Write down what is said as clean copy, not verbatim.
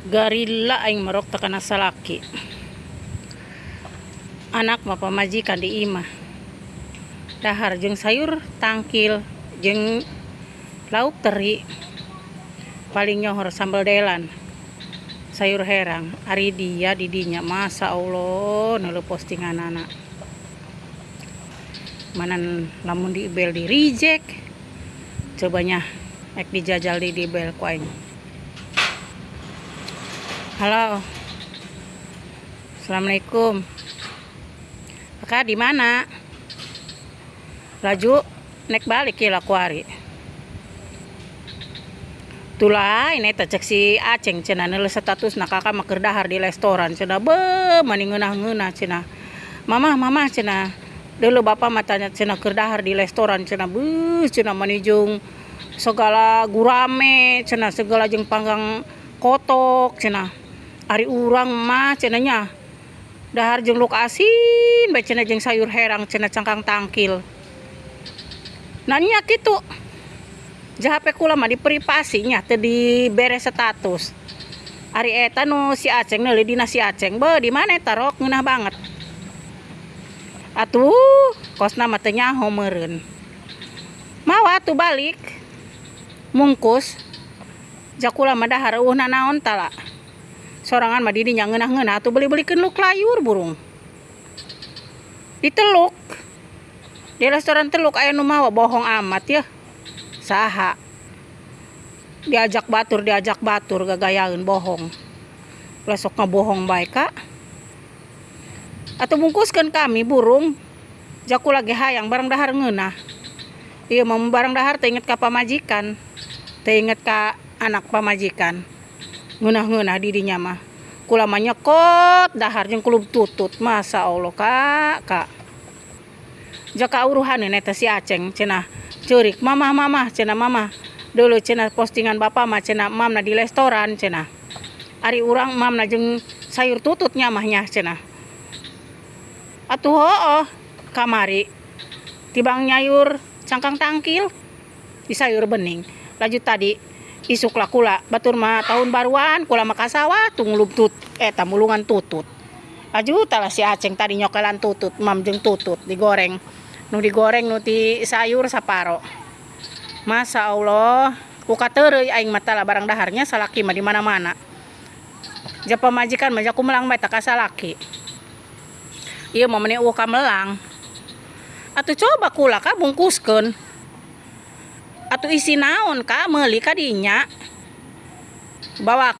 Garila aing merok teh kana salaki. Anak mah pamajikan di imah. Dahar jeung sayur tangkil jeung lauk teri. Paling nyohor sambal delan. Sayur herang. Ari dia di dinya, masa Allah, neuleuh postinganana. Manan lamun di bel di reject. Cobanya ek dijajal di bel ku aing. Halo. Assalamualaikum. Kakak di mana? Laju nek balik ya ku ari. Tulah ini teh cek si Aceng cenah, neuleuh status na kakak mah keur dahar di restoran cenah, be mani ngeunah-ngeunah cenah. Mama, mama cenah. Dulu bapak mah tanya cenah keur dahar di restoran cenah, beuh cenah mani jeung segala gurame cenah, segala jeung panggang kotok cenah. Ari urang mah cenah nya dahar jeung luk asin bae cenah jeung sayur herang cenah, cangkang tangkil. Nanya kitu. Jahape kula mah di privasi nya, teu dibere status. Ari eta nu si Aceng neuleuh dina si Aceng, beuh di mana eta rok ngeunah banget. Atuh kosna mah teu nyaho meureun. Mawa atuh balik. Mungkus. Jakula mah dahar eueuh nanaon tala. Sorangan mah di dinya ngeunah-ngeunah atuh beli-belikeun luk layur burung. Di Teluk. Di restoran Teluk aya nu mawa, bohong amat ya. Saha? Diajak batur gagayaeun bohong. Lesok ngabohong bae kak. Atuh bungkuskeun kami burung. Jaku lagi hayang barang dahar ngeunah. Ieu mah barang dahar teu inget ka pamajikan. Teu inget ka anak pamajikan. Ngeunah-ngeunah di dinya mah. Kula mah nyekot dahar jeung kulub tutut. Masa Allah kak, kak. Jaka uruhaneun eta si Aceng cenah. Ceurik, "Mamah, mamah," cenah, "mamah. Dulu," cenah, "postingan bapak mah," cenah, "mamna di restoran," cenah. "Ari urang mamna jeung sayur tutut nya mah nya," cenah. Atuh hooh kamari tibang nyayur cangkang tangkil di sayur bening. Lanjut tadi isuk lah kula batur mah tahun baruan kula mah ka sawah tungulub tut eta mulungan tutut. Laju tala si Aceng tadi nyokelan tutut mam jeung tutut digoreng. Nu digoreng, nu ti sayur saparo. Masa Allah, ku kateureuy aing mah tala barang daharnya salaki mah di mana-mana. Ja pamajikan mah jaku melang bae ka salaki. Ieu mah meni eueuh ka melang. Atuh coba kula ka bungkuskeun. Atuh isi naon ka meuli ka dinya. Bawa